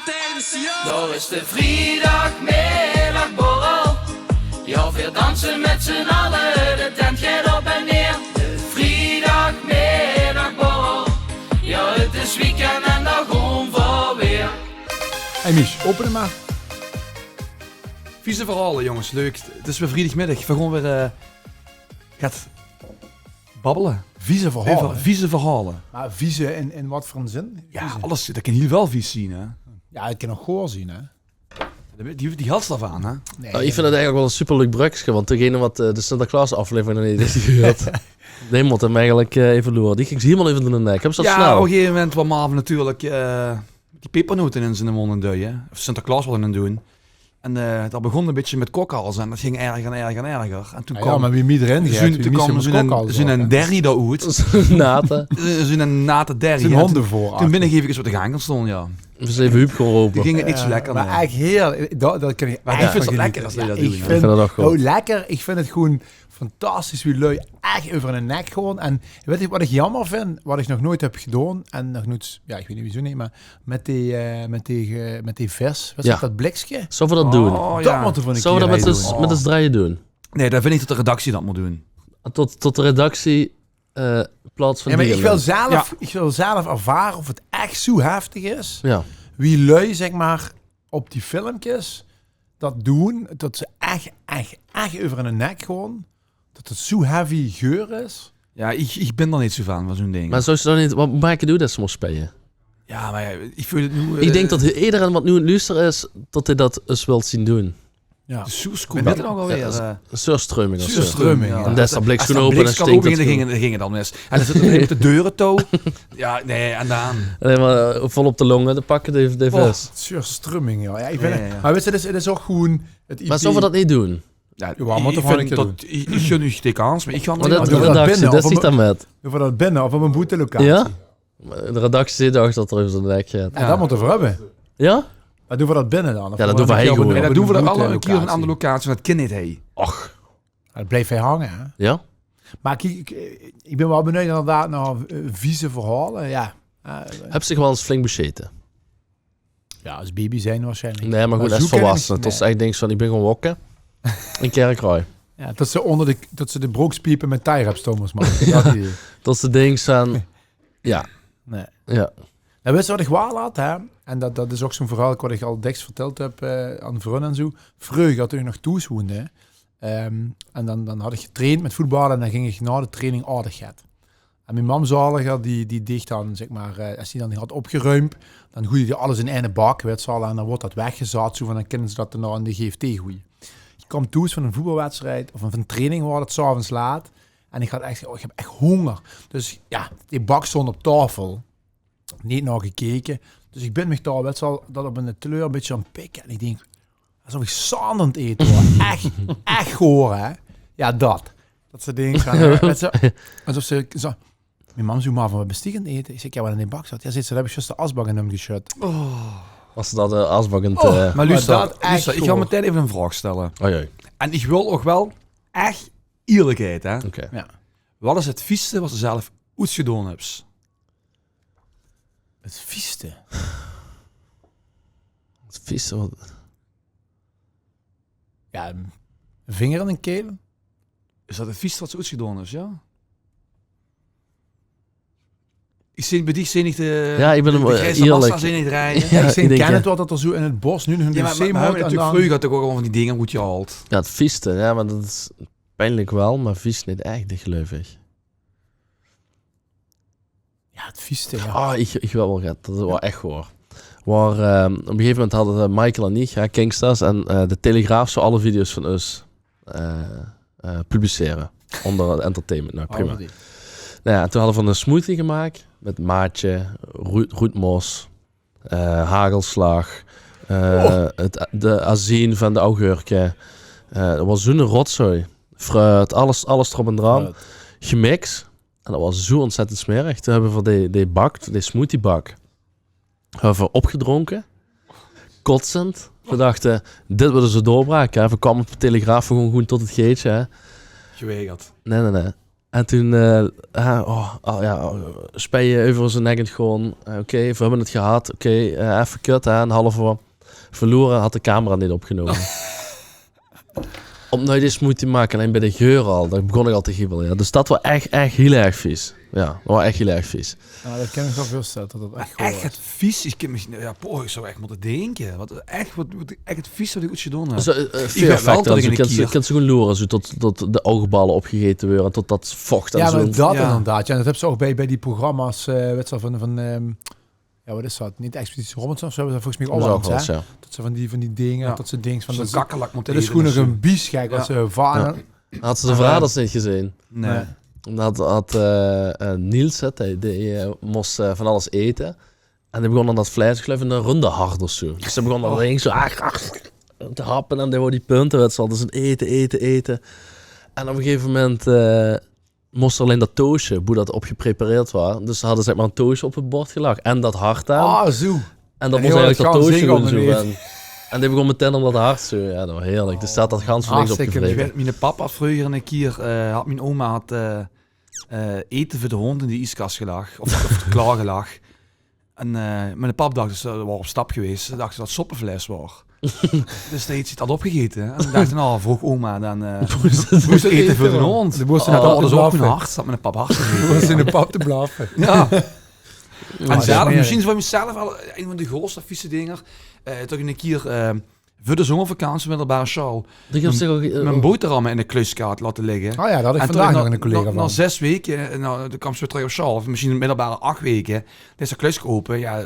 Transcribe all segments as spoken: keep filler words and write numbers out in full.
Attention! Daar is de vrijdagmiddagborrel. Ja, we dansen met z'n allen, de tent gaat op en neer. De vrijdagmiddagborrel. Ja, het is weekend en daar gaan we weer. Hey Mies, open hem maar. Vieze verhale, jonges. Leuk. Het is weer vrijdagmiddag. We gaan weer eh, gaat babbelen. Vieze verhale. Over vieze verhale. Maar vieze in, in wat voor een zin? Ja, Vieze. Alles, dat kan heel wel vies zien, hè. Ja, ik kan nog goor zien, hè? Die, die, die had ze daarvan, hè. Nee, Nou, ik vind het eigenlijk wel een superleuk brugske, want degene wat eh, de Sinterklaas-aflevering nog niet heeft gehuurd, die moet hem eigenlijk eh, even loeren. Die ging ze helemaal even door de nek. Hebben ze dat Ja, snel? Op een gegeven moment kwam Marvin natuurlijk eh, die pepernoten in zijn mond en duien. Of Sinterklaas wilde het doen. En eh dat begon een beetje met kokhals en dat ging erger en erger en erger. En toen Ja, kwam maar wie mij erin zo'n- gaat, wie toen Mies kwam hem zo'n kokhals zo'n had, hè? derry daaruit. Nate. Eh, Zo'n nate derry. Zo'n En toen- hondenvoor. Toen ben ik even eens op de gang gaan staan, ja. We zijn even Huub gaan Die roepen. ging het niet zo lekker. Maar Nee. Echt heerlijk. Dat, dat kan ik Maar echt ik vind het van lekker genieten. als hij dat Ja, doet, ik hè. Ik vind vind dat ook het goed. lekker. Ik vind het gewoon fantastisch wie lui echt over hun nek gaan. En weet je wat ik jammer vind? Wat ik nog nooit heb gedaan. En nog nooit, ja, ik weet niet wieso niet, maar met die, eh, met die, eh, met die vis. Wat is Ja. Dat, dat blikske? Zullen we dat doen? Oh, Dat ja. moeten we een Zullen we keer dat met doen. z'n met z'n drieën doen? Nee, dan vind ik dat de redactie dat moet doen. Tot, tot de redactie eh plaats van Ja, maar die ik wil, dan. zelf, Ja. ik wil zelf ervaren of het echt zo heftig is. Ja. Wie lui, zeg maar, op die filmpjes dat doen. Dat ze echt, echt, echt over hun nek gaan. Dat het zo heavy geur is. Ja, ik, ik ben daar niet zo van, van zo'n ding. Maar zou ze dan niet, wat maken doen dat ze moest spelen? Ja, maar ja, ik vind het nu... Ik eh, denk dat iedereen wat nu aan het luisteren is, dat hij dat eens wilt zien doen. Ja. De source code Ben- het nog alweer. Ja, eh, Een surströmming of zo. Surströmming, ja. ja. En daar staat bliks Als dat open en bliks kan stinkt open, het dan goed. ging, ging het al mis. En dan zitten we op de deuren touw. Ja, nee, en dan... Alleen maar vol op de longen, dan pakken die, die Oh. vis. Surströmming, ja. Ja, ik vind Ja, het, ja, ja. Maar weet je, het is, het is ook gewoon het idee. Maar zullen we dat niet doen? Ja, Ja, we moeten ik gewoon vind een dat... keer Ik, ik gun u de kans, maar ik ga Want niet dat doen de we dat redactie, binnen, dat of zit we- daar met. Of we dat binnen of op een boetelocatie. Ja? De redactie zit achter dat er even zo'n nek gaat. Ja, dat moeten we hebben. Ja? Maar doen we dat binnen dan? Of Ja, dat gewoon doen we een keer gewoon. op Nee, een- dat op doen we een dan alle een keer een boetelocatie? Andere locatie, want dat kan niet, hè. Och, Ja, dat blijft hij hangen, hè? Ja? Maar ik, ik, ik ben wel benieuwd inderdaad naar eh, vieze verhalen. Ja. Eh, Heb zich wel eens flink besjeten. Ja, als baby zijn waarschijnlijk. Nee, maar goed, Maar als zo ken ik volwassene. niet, Tot ze nee. echt denkt van, ik ben gewoon wokken. In Kerkraoi. Ja, tot ze onder de, tot ze de brookspiepen met tie-wraps toe moest maken. Dat idee. Tot ze denkt van, ja, Nee. ja. Nou, wist je wat ik wel had, hè? En dat, dat is ook zo'n verhaal wat ik al dikwijls verteld heb eh, aan vrienden en zo. Vroeger, toen ik nog thuis woonde, hè, ehm, en dan, dan had ik getraind met voetballen en dan ging ik na de training aardig get. En mijn mam zaliger, die, die deed dan, zeg maar, eh, als die dan had opgeruimd, dan gooide die alles in ene bak, weet je wel, en dan wordt dat weggezat, zo van, dan kunnen ze dat daarna in de G F T gooien. Ik kwam thuis van een voetbalwedstrijd, of van een training was het, 's avonds laat. En ik had echt, oh, ik heb echt honger. Dus ja, die bak stond op tafel. Niet naar gekeken. Dus ik ben me daar, weet je wel, dat op een teleur een beetje aan het pikken. En ik denk, alsof ik zand aan het eten was. Echt, echt goor, hè? Ja, dat. Dat ze denkt van, hè, weet je, alsof ze zo... Mijn mam zei: "Maar van wat bestiek aan het eten?" Ik zei: "Ja, wat in die bak zat." "Ja," zegt ze, "dat heb ik juist de asbak in hem geschud." Was dat de asbak in het... Oh. eh, Maar luister, dat echt luister, ik ga gewoon- meteen even een vraag stellen. Oh jee, En ik wil ook wel echt eerlijkheid, hè. oké. Ja. Wat is het vieste wat ze zelf oets gedaan hebt? Het vieste. Het vieste wat... Ja, een vinger in een keel. Is dat het vieste wat ze oets gedaan hebt, ja? Ik zit bij die zin niet... eh, Ja, ik ben de, hem, de eh, grijze eerlijk. massa zin niet rijden. Ja, ik zin ik denk, ken ja. het wat er zo in het bos nu nog in de Ja, maar, wc maar, maar moet en natuurlijk dan... vroeger had ik ook wel van die dingen goed gehaald. Ja, het vieste, ja, maar dat is pijnlijk wel, maar vies niet echt, geloof ik. Ja, het vieste, ja. Ah, ik, ik wil wel get. Dat is wel echt hoor. Waar, ehm, op een gegeven moment hadden eh, Michael en ik, ja, Kingsters en eh, de Telegraaf, zo alle video's van ons eh, eh, publiceren. Onder het entertainment. Nou, prima. Oh, die- Nou ja, toen hadden we een smoothie gemaakt. Met maatje, roet, roetmos, eh, hagelslag, eh, het, de azien van de augurken. Eh, dat was zo'n rotzooi. Fruit, alles, alles erop en eraan. Fruit. Gemixt. En dat was zo ontzettend smerig. Toen hebben we die, die bak, die smoothiebak, hebben we opgedronken. Kotsend. We dachten, dit willen ze doorbraken. Hè. We kwamen op de Telegraaf, we gewoon, gewoon tot het gaatje. Hè. Geweigerd. Nee, nee, nee. En toen, eh, hè, oh, oh, ja, oh, spei euver ós nek en gewoen, eh, oké, veer höbbe 't gehad, oké, eh, effe kut, hè, 'n half oor verlore, had de camera neet opgenómme. Óm noets ins moeite te make, allein bij de geur al, dao begós ich al te giebele, ja. Dus dat waor ech, ech hiel erg vies. Ja, dat waor ech hiel erg vies. Ja, dat kin ich mich waal veurstelle, dat dat ech Ech 't vies, ich kin mich, ja, boah, ich zou ech mótte dinke. Wat ech, wat, wat ech 't vies wat ich oets gedaon höb. Zo, eh, Fear Factor, zo, kins se gewoen loere, zo tot, tot de ougbale opgegete waere, tot dat voch en zo. Ja, mer dat inderdaad. Ja, dat höbs se ouch bij, bij die programma's, eh, wèts se, van, van, ehm, ja, wat is dat? Neet Expeditie Robinson of zo, höbbe ze volges mich ouch waal ins, hè? Dat ze van die, van die dinger, dat ze dinks van, zoe'n kakkerlak mótte ete. Dat is gewoen nog 'n biesgek wat ze vaan. Had ze de verraders neet gezeen? Nae. Had, had eh, eh, Niels, hè, die, die eh, mós eh, van alles ete. En die begós dan dat vleis, ich geluif, 'n runderhart of zo. Dus ze begós dan ding zo ach, ach, te happe en die wou die punte, wèts se, dus ete, ete, ete. En op 'n gegeve moment eh, mós 'r allein dat doosje, boe dat op geprepareerd waor. Dus ze hadde, zeg mer, 'n doosje op 't bord gelag. En dat hart daan. Ah, zo. En dat mós eigelik dat doosje doen, zo. En, en die begós metein óm dat hart zo. Ja, dat waor heerlik. Dus ze had dat gans flink opgevrete. Miene pap had vreuger 'ne kier, eh, had mien oma had, eh, eh, ete veur de hóndj in de ieskas gelag. Of, of klaorgelag. En eh, miene pap dach, dus, eh, waor op stap gewees, dach dat 't soppevleis waor. Dus dee heet 't had opgegete. En dach, nou, vroog oma dan, eh, boe is 't ete veur de hóndj? Dee mós 'r dus ouch 'n hart, zat miene pap hart te gegete. Mós 'r in de pap te blaffe. Ja. En zelf, mesjiens veur mezelf al ein van de groetste viese dinger. Eh, toch 'ne kier eh, veur de zomervakantie middelbare sjaol mien boterhamme in de kluis had laote ligke. Ah ja, dat had ich vandaag nog 'ne collega van. Nao zès weke, eh, nao, dan kaoms se weer trök op sjaol. Of mesjiens middelbare ach weke. Dan is de kluis ope. Ja,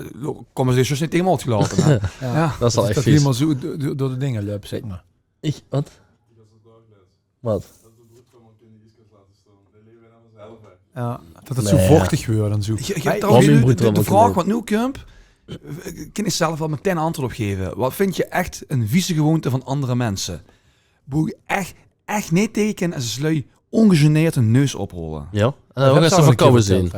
kómme ze dus neet in de mónd gelaote, hè. Ja. Dat is al ech vies. Hielemaol zo door, door de dinger löp, zeg mer. Ich, wat? Wat? Ja, dat 't zo vochtig weurt en zo. Geer, geer höb trouwens de vraog wat noe kump, kin ich zelf waal metein antwoord op geve. Wat vinjs se ech 'n vieze gewoonte van anger minse? Boe ich ech, ech neet tege kin, is es lui óngegeneerd hun neus opholle. Ja, en dan ouch es ze verkouwe zeen.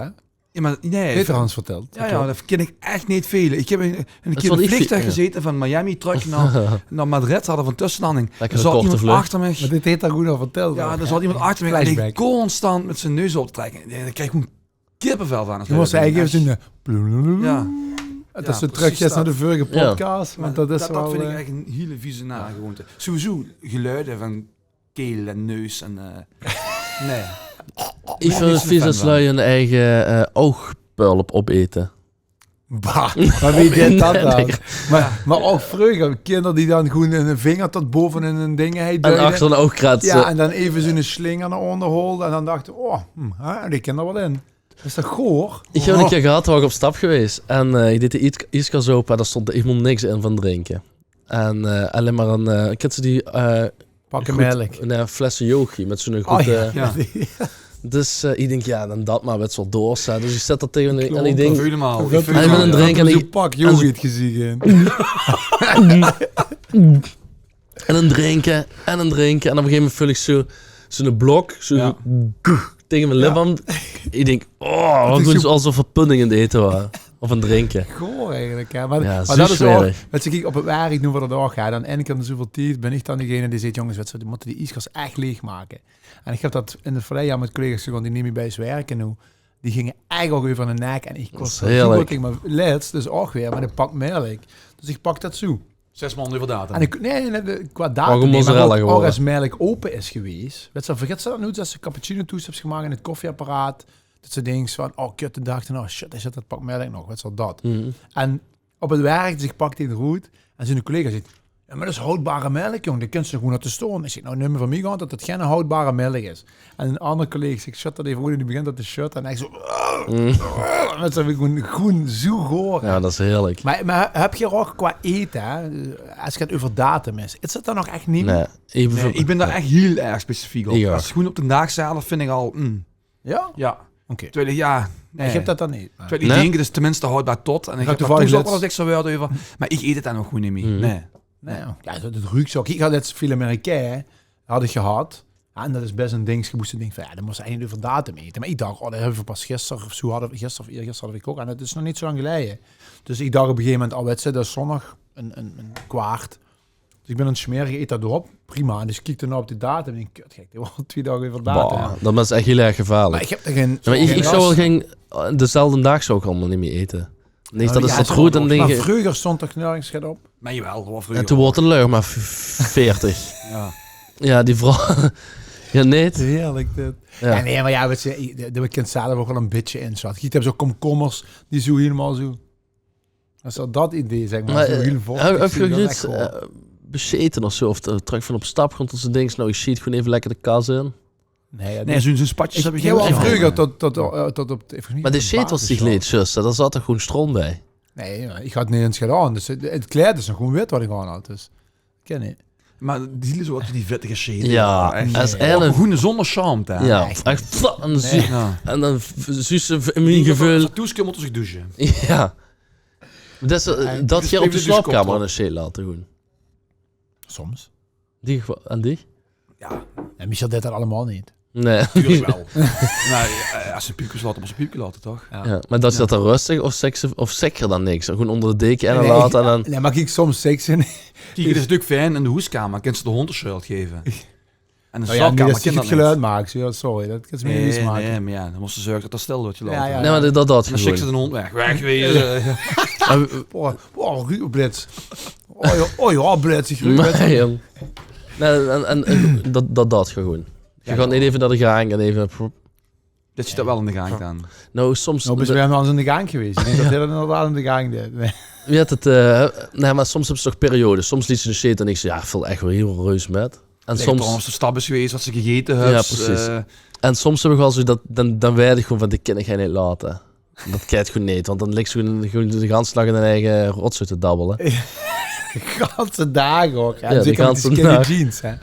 Ja, mer nae. Heet 'r ós vertèld? Ja, ja, dat kin ich ech neet vele. Ich höb 'ne kier in 't vleegtuig gezete van Miami trök nao, nao Madrid, hadde v'r 'n tösselanding. Dao zaot emes achter mich. Mer dit heet 'r good al vertèld. Ja, dao zaot emes achter mich en die constant mit zien neus op te trèkke. Dao kreeg ich gewoen kippevel van. Dao mós se eigelik effe zoe'n, eh, ja. Dat is zo trök nao de vörige podcast. Want dat is, dat vind ich ech 'n hiel vieze nare gewoonte. Sowieso geluide van keel en neus en, eh, nae. Ich vind 't vies es lui hun eige eh, ougpölp opete. Bah, mer wae deit dat dan? Mer, mer ouch vreuger, kinder die dan gewoen 'ne vinger tot bove in 'n ding heen duide. En achter 'n oug kretse. Ja, en dan effe zoe'n slinger nao ónger holde en dan dachte, oh, hm, hè, die kin d'r waal in. Is dat goor? Ich höb 'ne kier gehad, waor ich op stap gewees. En eh, ich deej de ies-, ieskas ope, dao stóng hielemaol niks in van drinke. En eh, allein mer 'n, eh, kins se die eh, Pakke melk. Nae, flesse yoghurt mit zoe'n groete... Dus eh, ich dink, ja, dan dat mer, wèts se waal, doors, hè. Dus ich zèt dat tege 'n, en ich dink... Veul 'm al. Ich veul 'm al. En 'n drinke en ich... Pak yoghurt gezeen. En 'n drinke, en 'n drinke. En op 'n gegeve moment veul ich zo, zoe'n blok, zo tege mien lip aan. Ich dink, oh, wat good, es of 'r pudding aan 't ete waor. Of aan 't drinke. Goor eigelik, hè. Mer, ja, mer dat is ouch, wèts se, kiek, op 't werk noe v'r dat ouch, hè. Dan eine kier in de zoeväöl tied bin ich dan degene dae zeet, jónges, wèts se, v'r mótte die ieskas ech leegmake. En ich höb dat in 't verleie jaor mit collega's gedaon die neet mie bij ós werke noe. Die ginge ech ouch euver de nek. En ich kós dat zoe good tege, mer lèts dus ouch weer mit 'n pak melk. Dus ich pak dat zoe. Zès maond euver datum. En ich, nae, nae, nae, qua datum neet, mer ouch es melk ope is gewees. Wèts se, vergits se dat noets, es se cappuccino toes höbs gemaak in 't koffieapparaat, dat se dinks van, oh kut, de daag daonao, shit, ich zèt dat pak melk nog, wèts se waal, dat. En op 't werk, dus ich pak dae d'roet en zoe'n collega zeet, ja, mer dat is houdbare melk, jóng, die kins se gewoen laote stoon. Ich zèk, nou, num mer van mich aan dat dat gein houdbare melk is. En 'n anger collega zeet, shut dat effe oet, en die begint dat te shutte en ech zo, wèts se, gewoen, gewoen zoe goor. Ja, dat is heerlik. Mer, mer höb geer ouch qua ete, hè, es 't euver datum is, is dat dan nog ech neet mie? Nae, ich bin dao ech hiel erg specifiek op. Ja. Es 't gewoen op d'n daag zelf, vind ich al, mm. Ja? Ja. Oké. Terwiel ich, ja, nae. Ich höb dat dan neet. Terwiel ich dink, 't is teminste houdbaar tot. En ich höb dao toevallig ouch waal ins extra wäörd euver. Mer ich eet 't dan ouch gewoen neet mie. Nae. Nae, ja. Ja, dat ruuks se ouch. Ich had lèts Filet Américain, had ich gehad. Ja, en dat is bès 'n dingske, boe se dinks van, ja, dat mós se eigelik euver datum ete. Mer ich dach, oh, dat höbbe v'r pas gister of zoe, hadde v'r, gister of iergister hadde v'r gekoch. En dat is nog neet zoe lang geleie. Dus ich dach op 'n gegeve moment, oh, wèts se, dat is zóndig, 'n, 'n, 'n kwart. Dus ich bin aan 't smere, ich eet det op. Prima. En dus kiek ich dan op de datum en ich dink: "Kut, gek, die waor al twieë daag euver datum." Boah, det is ech hiel erg gevaorlik. Mer ich höb d'r gein, ich, ich zów waal gein, dezelfde daag zów ich allemaol neet mie ete. Neet det is det groet en dink ich. Mer vreuger stóng d'r nörges get op. Mer jaowel, det waor vreuger. En toen woort 't leuch mer veertig. Jao. Jao, die vrouw. Jao, neet? Heerlik dit. Jao, nae, mer jao, wèts se, de, de, de kins zelf ouch waal e bietje insjatte. Kiek, höbs se ouch komkommers die zoe hielemaol zoe, es se det idee, zeg mer, zoe hiel vochtig zeen, det is ech gewoon, eh, besjete of zoe, of trök van op stap gaon, tot se dinks: "Nou, ich sjiet gewoon effe lekker de kas in." Nae, zoe'n, zoe'n spatjes höb ich, jao, vreuger tot, tot, eh, tot op de, volges mich. Mer de sjeet waas toch neet, zjus, det zaot d'r gewoon stront bie. Nae, jao, ich had neet ins gedaon. Dus 't, 't kleid is nog gewoon wit waat ich aan had. Dus ich kin neet. Mer die, zoe waat, die vettige sjeet. Jao, ech. Es eine, gewoon zónger sjaamte, hè. Jao, ech. En dan zuus se in mien geveul. Toes kump, mót se douche. Jao. Det is, eh, det geer op de slaopkamer 'ne sjeet laot, gewoon. Soms. Die, en die? Jao. En Michel deit det allemaol neet. Nae. Natuurlik waal. Nae, eh, es se piepkes laot, mós se piepkes laote, toch? Jao. Mer det is det dan röstig of seks, of zeker dan niks? Gewoon ónger de deke en laote en dan. Nae, mer kiek, soms seks en. Kiek, 't is natuurlik fijn in de hoeskamer, kins se de hóndj de sjuld gaeve. En de slaopkamer kin det neet. Geluid maak, jao, sorry, det kins se neet make. Nae, mer jao, dan mós se zörge det 't stil weurt gelaote. Jao, jao. Nae, mer det, det gewoon. En dan sjik se de hóndj weg. Weg, weer. Boah, boah, ruuk op Blits. Oh jao, oh jao, Blits, ich ruuk 't. Nae, jóng. Nae, en, en, en det, det, det gewoon. Geer gaot neet effe nao de gaank en effe. Det zit d'r waal in de gaank dan. Nou, soms. Nou, bis se waal ins in de gaank gewaes? Ich dink det d'r inderdaad in de gaank deit. Nae. Wie heet 't, eh, nae, mer soms höbs se toch periodes. Soms liets se de sjeet en dinks se: "Jao, vilt ech waal hiel reus mit." En soms, es se op stap bis gewaes, waat se gegaete höbs. Jao, precies. En soms höb ich waal zoe det, dan, dan weit ich gewoon van: "Dit kin ich neet laote." Det geit gewoon neet, want dan liks se gewoon, gewoon de ganse daag in dien eige rotzooi te dabbele. De ganse daag ouch, hè. Jao, zeker mit die skinny jeans, hè.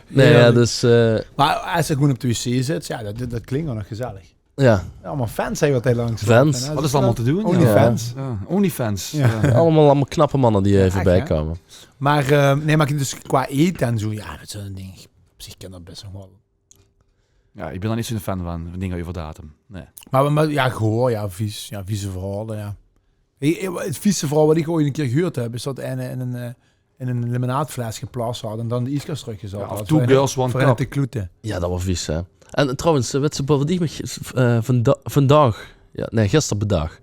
Nae, jao, dus, eh. Mer es se gewoon op de wc zits, jao, det, det, det klink waal nog gezellig. Jao. Jao, allemaol fans, hè, waat hie langs lope, hè. Fans. Waat is allemaol te doon? OnlyFans. Jao, OnlyFans. Jao. Allemaol, allemaol knappe manne die, eh, veurbij kómme. Mer, eh, nae, mer dus qua ete en zoe, jao, det zeen dinger, op zich kin det bès nog waal. Jao, ich bin d'r neet zoe'n fan van, van dinger euver datum. Nae. Mer, mer, jao, gewoon, jao, vies, jao, vieze verhaole, jao. Hey, hey, 't vieste verhaol waat ich ooit 'ne kier gehuurd höb, is det eine in ein, eh, in ein limonaadfles geplast had en dan de ieskas trökgezat had. Jao, of Two Girls, One Cup. Veur in te kloete. Jao, det waor vies, hè. En trouwens, eh, wèts se waat ich mich, eh, vanda-, vandaag, jao, nae, gister bedach.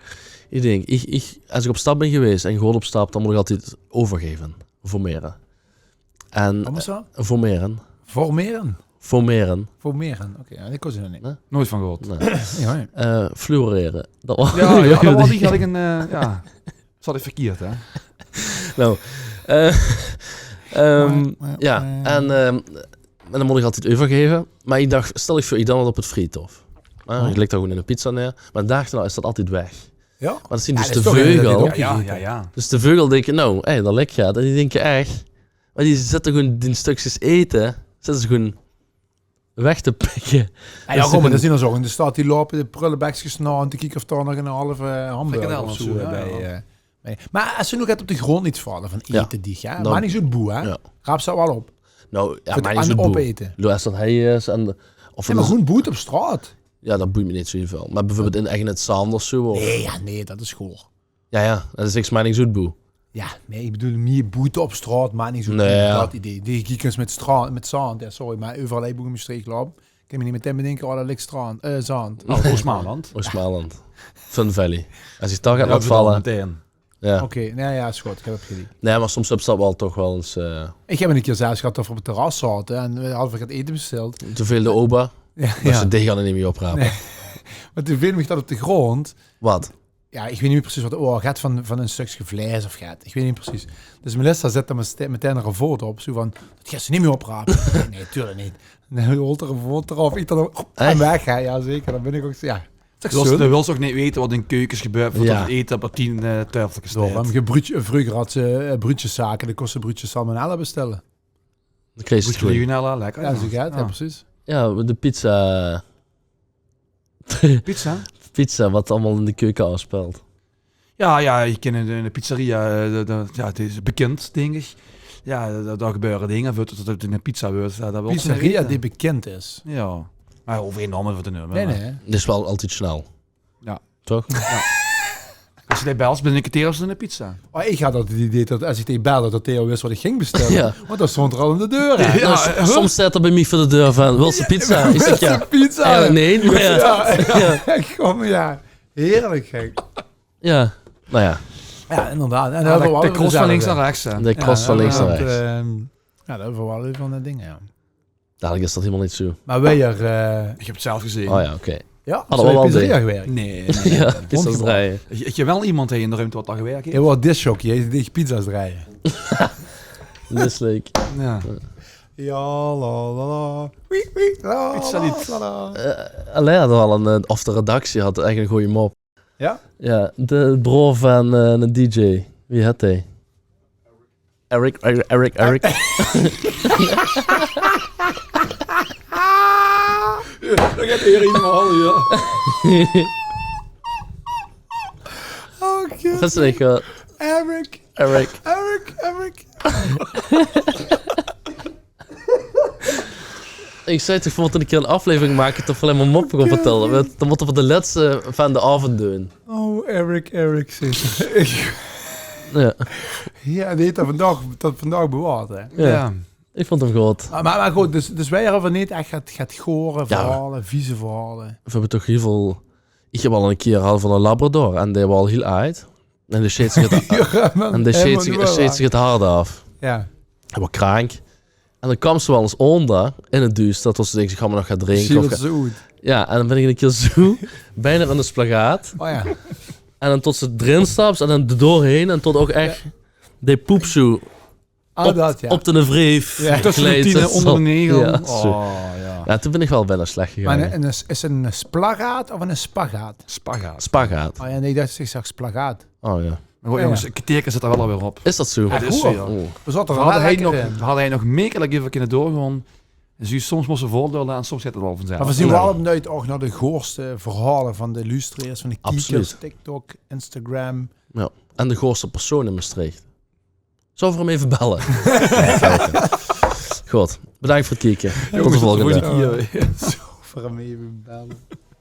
Ich dink, ich, ich, es ich op stap bin gewaes en geer gaot op stap, dan mót ich altied euvergaeve, formere. En, waat waas det? Formere. Formere? Formere. Formere. Oké, jao, die kós ich nog neet. Nae? Noeit van gehuurd. Nae. Jao, jao. Eh, fluorere. Det waas, jao, jao, det waas, die had ich ein, eh, jao. Zat ich verkeerd, hè? Nou, eh, ehm, jao, en, ehm, en dan mót ich altied euvergaeve. Mer ich dach, stel ich veur, ich dan waat op 't Vriethof. Jao, ich lik dao gewoon 'n pizza neer. Mer de daag daonao is det altied weg. Jao? Mer det zeen dus de veugel. Jao, jao, jao. Dus de veugel dinke: "Nou, hé, dao lik get." En die dinke ech, mer die zitte gewoon die stökskes ete, zitte ze gewoon weg te pikke. Jao, jao, kóm, mer det zeen d'r zoe in de stad, die loupe de prullebekskes nao en te kieke of dao nog 'n halve hamburger of zoe bie, eh, bie. Mer es ze noe get op de grond liets valle van ete, die, jao, maak neet zoe boe, hè? Raap ze waal op. Nou, jao, maak neet zoe boe. Opete. Doe, es det hei is en, of, jao, mer gewoon boete op straot. Jao, det boeit mich neet zoe hiel väöl. Mer bieveurbeeld in, ech in 't zand of zoe, of? Nae, jao, nae, det is goor. Jao, jao, det is niks, mer neet zoe boe. Jao, nae, ich bedoel, mie boete op straot, mer neet zoe boe, det idee. Die kiekers mit stra-, mit zand, jao, sorry, mer euveral wo ich in Mestreech loup, kin ich mich neet metein bedinke: "Oh, dao lik strand, eh, zand." Oh, Oostmaarland. Oostmaarland. Fun Valley. Es ich dao get laot valle. Jao, metein. Jao. Oké, nae, jao, is good, ich höb 't geliek. Nae, mer soms höbs se det waal toch waal ins, eh. Ich höb 'ne kier zelfs gehad det v'r op 't terras zaote en v'r hadde get ete besteld. Toen veel de oba. Jao, jao. Det ze dich gaon neet mie oprape. Nae. Mer toen veel mich det op de grond. Waat? Jao, ich weit neet mie precies waat 't waor. Get van, van e stökske vleis of get. Ich weit neet precies. Dus Melissa zèt d'r metein 'n rapport op. Zoe van: "Det geis se neet mie oprape." Nae, nae, natuurlik neet. Nae, haolt 'r e rapport d'raof. Ich dan, en weg, hè. Jao, zeker. Dan bin ich ouch zoe, jao. Doe wils ouch neet weite waat in keukes gebeurt veurdet 't ete op 't tien, eh, taofelke steit. Daorum, geer bruudje-, vreuger had ze, eh, bruudjeszake, dan kós ze bruudjes salmonella bestelle. Dan kreeg ze 't gewoon. Bruudje legionella, lekker. Jao, zoe geit 't, jao, precies. Jao, de pizza. Pizza? Pizza, waat allemaol in de keuke aafspeelt. Jao, jao, ich kin in de, in de pizzeria, eh, de, de, jao, 't is bekind, dink ich. Jao, dao, dao gebeure dinger, veurdet 't 'n pizza weurt. Jao, det waal. Pizzeria die bekind is. Jao. Mer hoef gein naome veur te neume, mer. Nae, nae. Det is waal altied snel. Jao. Toch? Jao. Es se die bels, binne 'n kerteer is 'n pizza. Oh, ich had altied 't idee tot es ich die belde, tot Theo wis wat ich ging bestelle. Jao. Want dan stóng 'r al aan de deur, hè. Jao, soms steit 'r bie mich veur de deur van: "Wils se pizza?" Ich zèk: "Jao." Wils se pizza? Jao, nae, mer jao. Jao, jao. Jao, heerlik, gek. Jao, noe jao. Jao, inderdaad. En dan höbbe v'r de cross van links nao rechts, hè. De cross van links nao rechts. Jao, dat höbbe v'r waal eve van de dinger, jao. Dalik is dat hielemaol neet zoe. Mer weer, eh, ich höb 't zelf gezeen. Oh jao, oké. Jao, höbs se bie de pizzeria gewirk? Nae, nae, nae. Jao, pizza's drejje. Ich, ich ken waal emes hie in de ruumte wat dao gewirk haet. Jao, waal discjockey, hae deeg pizza's drejje. Discjockey. Jao. Jao, la, la, la. Wie, wie, la, la, la. Pizzalied. Eh, Alain had waal 'n, eh, of de redactie had ech 'n gooj mop. Jao? Jao, de broor van, eh, 'ne dj. Wie hèt hae? Eric, Eric, Eric, Eric. Jao, dat geit hie hielemaol, jao. Oh, kut. Dat is ech, eh, Eric. Eric. Eric, Eric. Ich zag toch, v'r mótte 'ne kier 'n aoflevering make tot v'r allein mer moppe gaon vertèlle. Dan mótte v'r de lètste van de aovend doon. Oh, Eric, Eric, zèk. Jao. Jao, dae haet dat vandaag, dat vandaag bewaord, hè? Jao. Jao. Ich vónd 'm good. Mer, mer, mer good, dus, dus veer höbbe neet ech get, get gore verhaole, vieze verhaole. Veer höbbe toch hiel väöl... Ich höb al 'ne kier, hadde v'r 'ne labrador en dae waor al hiel aajd. En dae sjeet zich 't, en dae sjeet zich, sjeet zich 't hart aaf. Jao. Hae waor kraank. En dan kaom ze waal ins ónger in 't duuster, tot ze dinke: "Ich gaon mer nog get drinke." Jao, en dan bin ich 'ne kier zoe, bienao in de spagaat. Oh jao. En dan tot ze d'rin staps en dan d'r doorhaer en tot ouch ech de poep zoe op de wreef gleid. Tösse de tiene, ónger de negel. Jao, zoe. Oh, jao. Jao, toen bin ich waal bienao slech gegange. Mer 'n, 'n, is 't 'ne splagaat of 'ne spagaat? Spagaat. Spagaat. Oh jao, nae, ich dach, ich zag splagaat. Oh jao. Mer good, jónges, 't kerteerke zit d'r waal alweer op. Is dat zoe? Jao, dat is zoe, jao. Veer zaote nog, veer hadde hei nog mekelek eve kinne doorgaon. Dus soms móste v'r voordele en soms geit 't waal vanzelf. Mer veer zien waal benuujd ouch nao de goorste verhaole van de loesteraars, van de kiekers, TikTok, Instagram. Jao. En de goorste persoon in Mestreech. Zölle v'r 'm eve belle? Good. Bedaank veur 't kieke. Tot de volgende. Zölle v'r 'm eve belle?